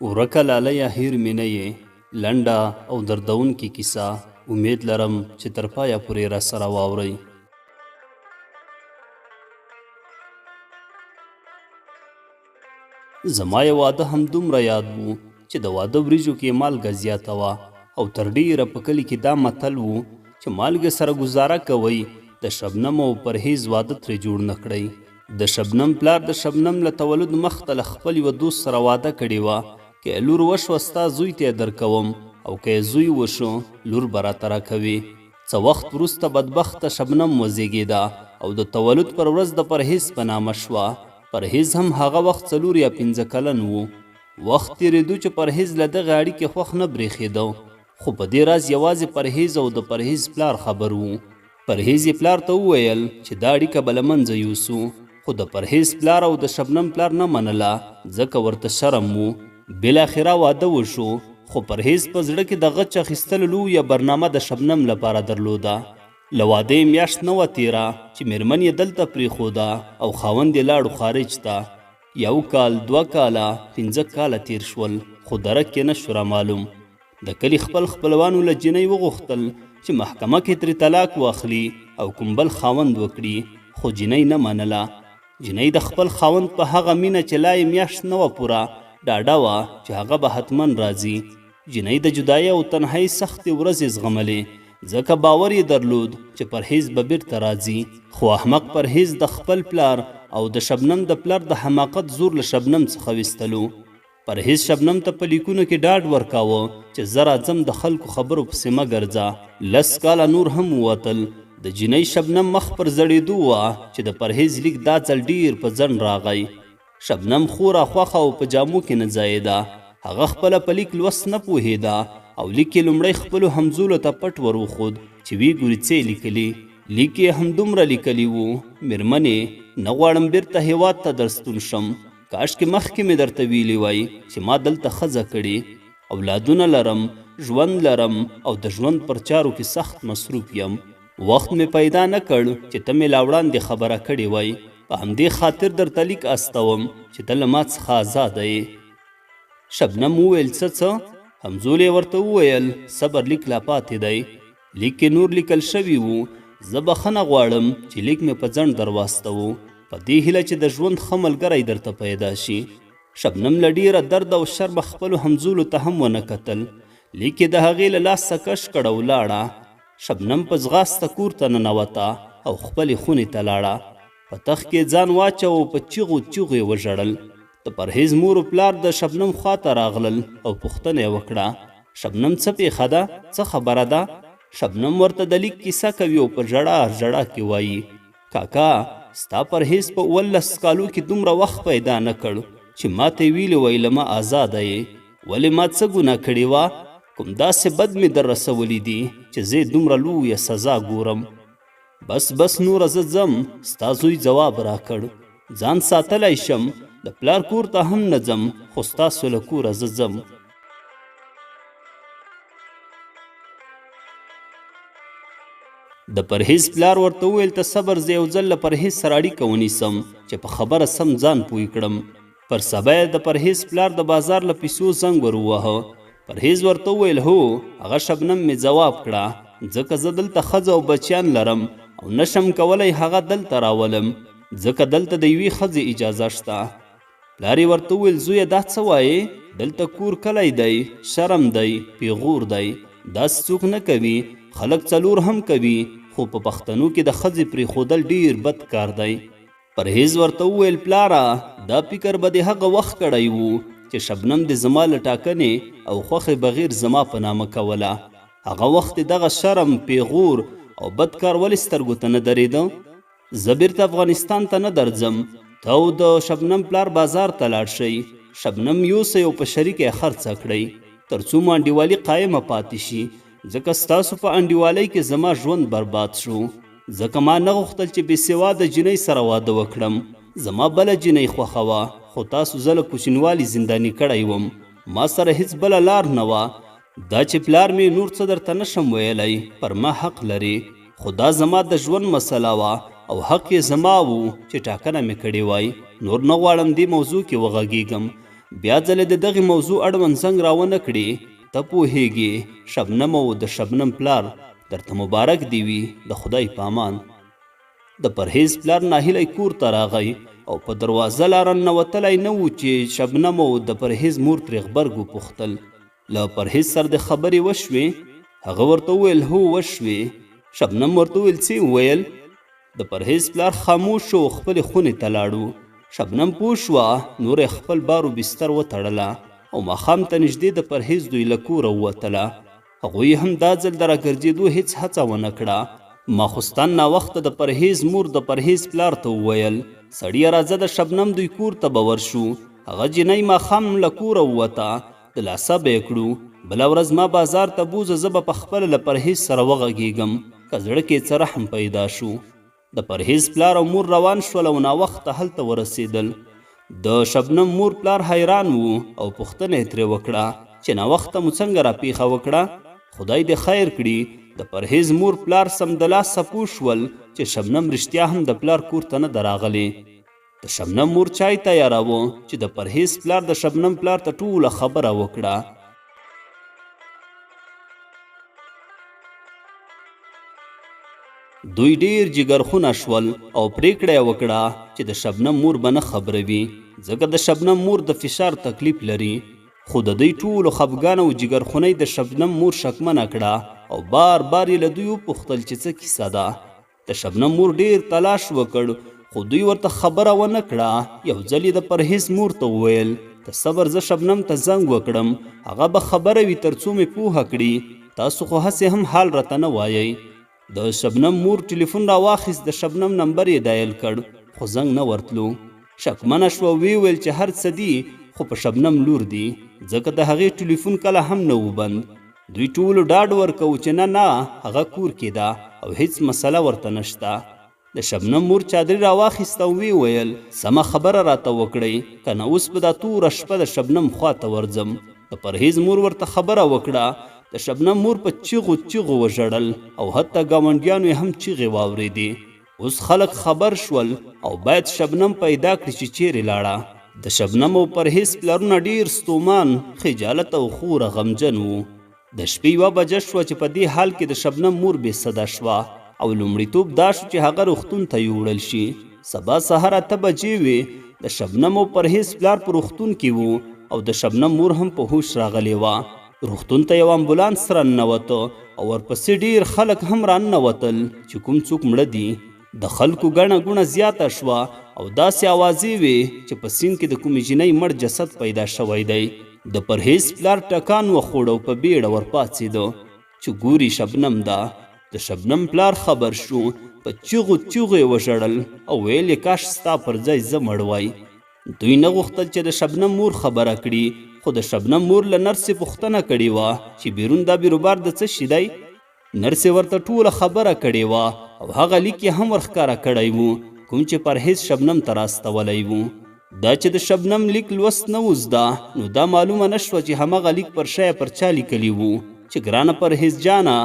ورکه لالیه هیر مې نه یې لنډه او دردونکې کیسه امید لرم چې تر پایه پورې راسره واورئ. زما یې واده هم دومره یاد و چې د واده وریجو کې مالګه زیاته وه او تر ډیره په کلي کې دا متل و چې مالګې سره ګزاره کوئ د شبنم او پرهیز واده ترې جوړ نه کړئ. د شبنم پلار د شبنم له تولد مخته له خپل یوه دوست سره وعده کړې وه، که یې لور وشوه ستا زوی ته یې درکوم او که یې زوی وشو لور به راته راکوې. څه وخت وروسته بدبخته شبنم وزېږېده او د تولد پر ورځ د پرهېز په نامه شوه. پرهېز هم هغه وخت 4 یا 5 کلن و. وخت تېرېدو چې پرهېز له دغې اړیکې خوښ نه برېښېده، خو په دې راز یوازې پرهېز او د پرهېز پلار خبر وو. پرهېز یې پلار ته وویل چې دا اړیکه به له منځه یوسو، خو د پرهېز پلار او د شبنم پلار نه منله، ځکه ورته شرم و. بالاخره واده وشو، خو پرهېز په زړه کې د غچ اخیستلو لویه برنامه د شبنم لپاره درلوده. له واده یې میاشت نه وه تېره چې مېرمن یې دلته پرېښوده او خاوند یې لاړو خارج ته. یو کال، 2 کاله، 5 کاله تېر شول، خو درک یې نه شو رامعلوم. د کلي خپل خپلوانو له جینۍ وغوښتل چې محکمه کې ترې طلاق واخلي او کوم بل خاوند وکړي، خو جینۍ نه منله. جینۍ د خپل خاوند په هغه مینه چې لا یې میاشت نه وه پوره ډاډه وه چې هغه به حتما راځي. جینۍ د جدایۍ او تنهایۍ سختې ورځې زغملې، ځکه باور یې درلود چې پرهیز به بیرته راځي. خو احمق پرهیز د خپل پلار او د شبنم د پلار د حماقت زور له شبنم څخه ویستلو. پرهیز شبنم ته په لیکونو کې ډاډ ورکاوه چې زه راځم، د خلکو خبرو پسې مه ګرځه. 10 کاله نور هم ووتل. د جینۍ شبنم مخ پر زړېدو وه چې د پرهیز لیک دا ځل ډیر په ځنډ راغی. شبنم خورا خوښه او په جامو کې نه ځایېده. هغه خپله په لیک لوست نه پوهېده او لیک یې لومړی خپلو همزولو ته پټ ور وښود چې ویې ګوري څه یې لیکلي. لیک یې همدومره لیکلي وو: میرمنې، نه غواړم بیرته هیواد ته درستون شم. کاشکې مخکې مې درته ویلي وای چې ما دلته ښځه کړې، اولادونه لرم، ژوند لرم او د ژوند پر چارو کې سخت مصروف یم. وخت مې پیدا نه کړ چې ته مې لا وړاندې خبره کړې وای. په همدې خاطر درته لیک استوم چې ته له ما څخه ازاده یې. شبنم وویل: څه څه؟ همزولې ورته وویل: صبر، لیک لا پاتې دی. لیک کې نور لیکل شوي وو: زه بخښنه غواړم چې لیک مې په ځنډ در واستوو، په دې هیله چې د ژوند ښه ملګری درته پیدا شي. شبنم له ډیره درد او شرمه خپلو همزولو ته هم ونه کتل. لیک یې د هغې له لاسه کش کړ او لاړه. شبنم په ځغاسته کور ته ننوته او خپلې خونې ته لاړه. په تخت کې ځان واچاوه او په چیغو چیغو یې وژړل. د پرهیز مور و پلار د شبنم خواته راغلل او پوښتنه یې وکړه: شبنم، څه پیښه ده؟ څه خبره ده؟ شبنم ورته د لیک کیسه کوي او په ژړا ژړا کې وایي: کاکا، ستا پرهیز په 17 کالو کې دومره وخت پیدا نه کړ چې ما ته یې ویلي وای له ما ازاده یې؟ ولې، ما څه ګناه کړې وه؟ کوم داسې بد مې در رسولي دي چې زه یې دومره لویه سزا ګورم؟ بس بس، نوره زه ځم. ستا زوی ځواب راکړ. ځان ساتلی شم، د پلار کور ته هم نه ځم، خو ستاسو له کوره زه ځم. د پرهیز پلار ورته وویل: ته صبر، زه یو ځل له پرهیز سره اړیکه ونیسم چې په خبره سم ځان پوه کړم. پر سبا یې د پرهیز پلار د بازار له پیسو زنګ ور ووهه. پرهیز ورته وویل: هو، هغه شبنم مې ځواب کړه، ځکه زه دلته ښځه او بچیان لرم او نشم کولی هغه دلته راولم، ځکه دلته د یوې ښځې اجازه شته. پلار یې ورته وویل: زویه، دا څه وایې؟ دلته کور کلی دی، شرم دی، پیغور دی، داسې څوک نه کوي. خلک څلور هم کوي، خو په پښتنو کې د ښځې پرېښودل ډیر بد کار دی. پرهیز ورته وویل: پلاره، دا فکر به دې هغه وخت کړی وو چې شبنم دې زما له ټاکنې او خوښې بغیر زما په نامه کوله. هغه وخت دې دغه شرم، پیغور او بد کار ولې سترګو ته نه درېده؟ زه بیرته افغانستان ته نه درځم. ته او د شبنم پلار بازار ته لاړ شئ، شبنم یوسئ او په شریکه یې خرڅه کړئ، تر څو مو انډیوالي قایمه پاتې شي، ځکه ستاسو په انډیوالۍ کې زما ژوند برباد شو، ځکه ما نه غوښتل چې بې سواده جینۍ سره واده وکړم. زما بله جینۍ خوښه وه، خو تاسو زه له کوچنیوالي زنداني کړی وم. ما سره هیڅ بله لار نه وه. دا چې پلار مې، نور څه درته نشم ویلی، پر ما حق لري، خو دا زما د ژوند مسله وه او حق یې زما و چې ټاکنه مې کړې وای. نور نه غواړم دې موضوع کې وغږیږم. بیا ځلې د دغې موضوع اړوند زنګ راونه کړې، ته پوهېږې، شبنم او د شبنم پلار درته مبارک دې وي، د خدای پامان. د پرهیز پلار ناهیلی کور ته راغی او په دروازه لا راننوتلی نه و چې شبنم او د پرهیز مور ترې غبرګ وپوښتل، له پرهیز سره دې خبرې وشوې؟ هغه ورته وویل، هو وشوې. شبنم ورته وویل، څه یې وویل؟ د پرهیز پلار خاموش شو او خپلې خونې ته لاړو. شبنم پوه شوه، نوره یې خپل بار و بستر وتړله او ماښام ته نږدې د پرهیز دوی له کوره ووتله. هغوی هم دا ځل د راګرځېدو هېڅ هڅه ونه کړه. ماخوستن ناوخته د پرهیز مور د پرهیز پلار ته وویل، سړیه راځه د شبنم دوی کور ته به ورشو، هغه جینۍ ماښام له کوره ووته، دلاسه به یې کړو. بله ورځ ما بازار ته بوځه، زه به پخپله له پرهیز سره وغږېږم، که زړه کې یې څه رحم پیدا شو. د پرهیز پلار او مور روان شول او ناوخته هلته ورسېدل. د شبنم مور پلار حیران وو او پوښتنه یې ترې وکړه چې ناوخته مو څنګه راپېښه وکړه؟ خدای دې خیر کړي. د پرهیز مور پلار سمدلاسه پوه شول چې شبنم رښتیا هم د پلار کور ته نه ده راغلې. د شبنم مور چای تیاراوه چې د پرهیز پلار د شبنم پلار ته ټوله خبره وکړه. دوی ډیر جګرخونه شول او پریکړه یې وکړه چې د شبنم مور به نه خبروي، ځکه د شبنم مور د فشار تکلیف لري. خو د دوی ټولو خفګان او جګرخونۍ د شبنم مور شکمنه کړه او بار بار یې له دوی وپوښتل چې څه کیسه ده. د شبنم مور ډیر تلاش وکړ خو دوی ورته خبره ونه کړه. یو ځل یې د پرهیز مور ته وویل، ته صبر، زه شبنم ته زنګ وکړم، هغه به خبره وي تر څو مې پوهه کړي، تاسو خو هسې هم حال راته نه وایئ. د شبنم مور ټلیفون راواخیست، د شبنم نمبر یې دایل کړ خو زنګ نه ورتلو. شکمنه شوه، ویې ویل چې هر څه دي خو په شبنم لور دي، ځکه د هغې ټلیفون کله هم نه و بند. دوی ټولو ډاډ ورکوو چې نه نه هغه کور کې ده او هیڅ مسله ورته نشته. د شبنم مور چادري راواخیسته او ویې ویل، سمه خبره راته وکړئ، که نه اوس به دا توره شپه د شبنم خوا ته ورځم. د پرهیز مور ورته خبره وکړه. د شبنم مور په چیغو چیغو وژړل او حتی ګاونډیانو یې هم چیغې واورېدې. اوس خلک خبر شول او باید شبنم پیدا کړي چې چیرې لاړه. د شبنم او پرهیز پلارونه ډیر ستومان، خجالت او خوره غمجن وو. د شپې یوه بجه شوه چې په دې حال کې د شبنم مور بې سده شوه او لومړیتوب دا شو چې هغه روغتون ته یوړل شي. سبا سهار 8 بجې وې، د شبنم او پرهیز پلار په روغتون کې وو او د شبنم مور هم په هوش راغلې وه. روغتون ته یو امبولانس راننوته او ورپسې ډیر خلک هم راننوتل چې کوم څوک مړه دي. د خلکو ګڼه ګوڼه زیاته شوه او داسې اوازې وې چې په سیند کې د کومې جینۍ مړ جسد پیدا شوی دی. د پرهیز پلار ټکان وخوړ او په بیړه ورپاڅېده چې ګوري شبنم ده. د شبنم پلار خبر شو، په چیغو چیغو یې وژړل او ویل یې کاش ستا پر ځای زه مړ وای. دوی نه غوښتل چې د شبنم مور خبره کړي، خو د شبنم مور له نرسې پوښتنه کړې وه چې بیرون دا بیروبار د څه شي دی؟ نرسې ورته ټوله خبره کړې وه او هغه لیک یې هم ورښکاره کړی و کوم چې پرهیز شبنم ته راستولی و. دا چې د شبنم لیک لوست نه و زده، نو دا معلومه نه شوه چې همغه لیک پر شیه پر چا لیکلی و چې ګرانه پرهیز جانه،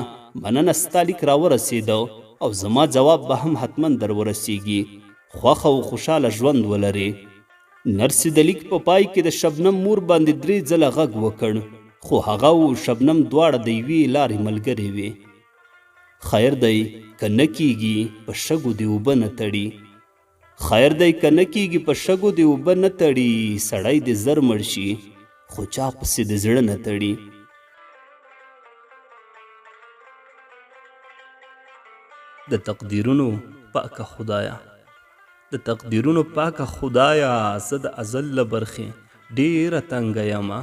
مننه ستا لیک راورسېده او زما ځواب به هم حتما در ورسېږي. خوښ او خوشحاله ژوند ولرې. نرسې د لیک په پای کې د شبنم مور باندې 3 ځله غږ وکړ، خو هغه او شبنم دواړه د یوې لارې ملګرې وې. خیر دی که نه کیږي په شګو دې اوبه نه تړي. خیر دی که نه کیږي په شګو دې اوبه نه تړي، سړی دې زر مړ شي خو چا پسې دې زړه نه تړي. د تقدیرونو پاکه خدایه، د تقدیرونو پاکه خدایه، زه د ازل له برخې ډېره تنګه یمه.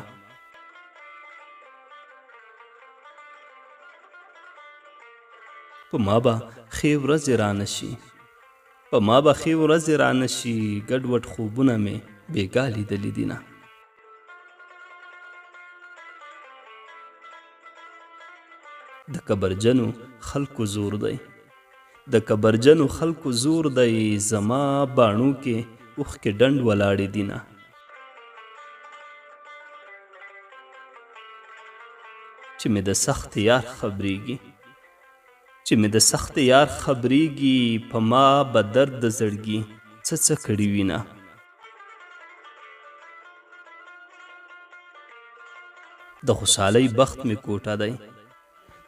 په ما به ښې ورځې رانه شي، په ما به ښې ورځې رانه شي، ګډوډ خوبونه مې بېګا لیدلي دینه. د کبرجنو خلکو زور دی، د کبرجنو خلکو زور دی، زما باڼو کې اوښکې ډنډ ولاړې دینه. چې مې د سخت یار خبرېږي، چې مې د سخت یار خبرېږي، په ما به درد د زړګي څه څه کړي وینه. د خوشحالۍ بخت مې کوټه دی.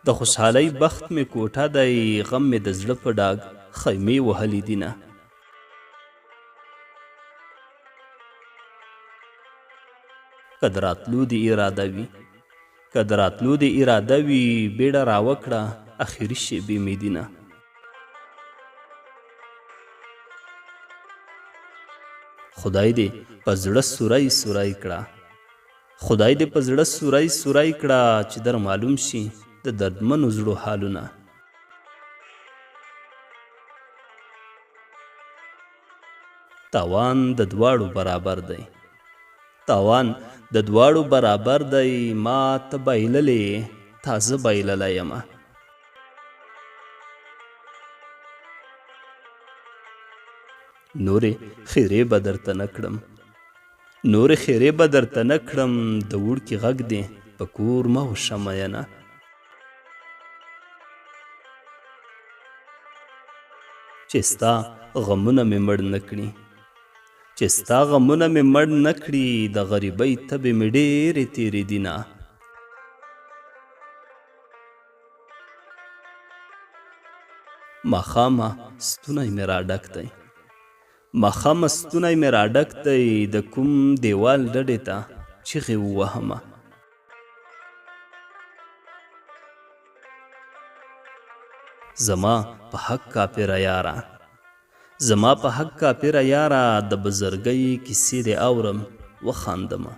د خوشحالۍ بخت مې کوټه دی، غم مې د زړه په ډاګ خیمې وهلې دینه. که د راتلو دې اراده وي، که د راتلو دې اراده وي، بیړه راوکړه اخري شېبې مې دینه. خدای دې په زړه سوری سوری کړه، خدای دې په زړه سوری سوری کړه، چې در معلوم شي د دردمنو زړو حالونه. تاوان د دواړو برابر دی، تاوان د دواړو برابر دی، ما ته بایللې تا زه بایللی یمه. نورې خیرې به درته نه کړم، نورې خیرې به درته نه کړم، د وړکي غږ دې په کور مه وشه مینه. چې ستا غمونه مې مړ نه کړي، چې ستا غمونه مې مړ نه کړي، د غریبۍ تبې مې ډېرې تېرې دینه. ماښامه ستونی مې راډک دی، ماښامه ستونی مې راډک دی، د کوم دیوال ډډې ته چیغې ووهمه. زما په حق کاپیره یاره، زما په حق کاپیره یاره، د بزرګۍ کیسې دې اورم وخاندمه.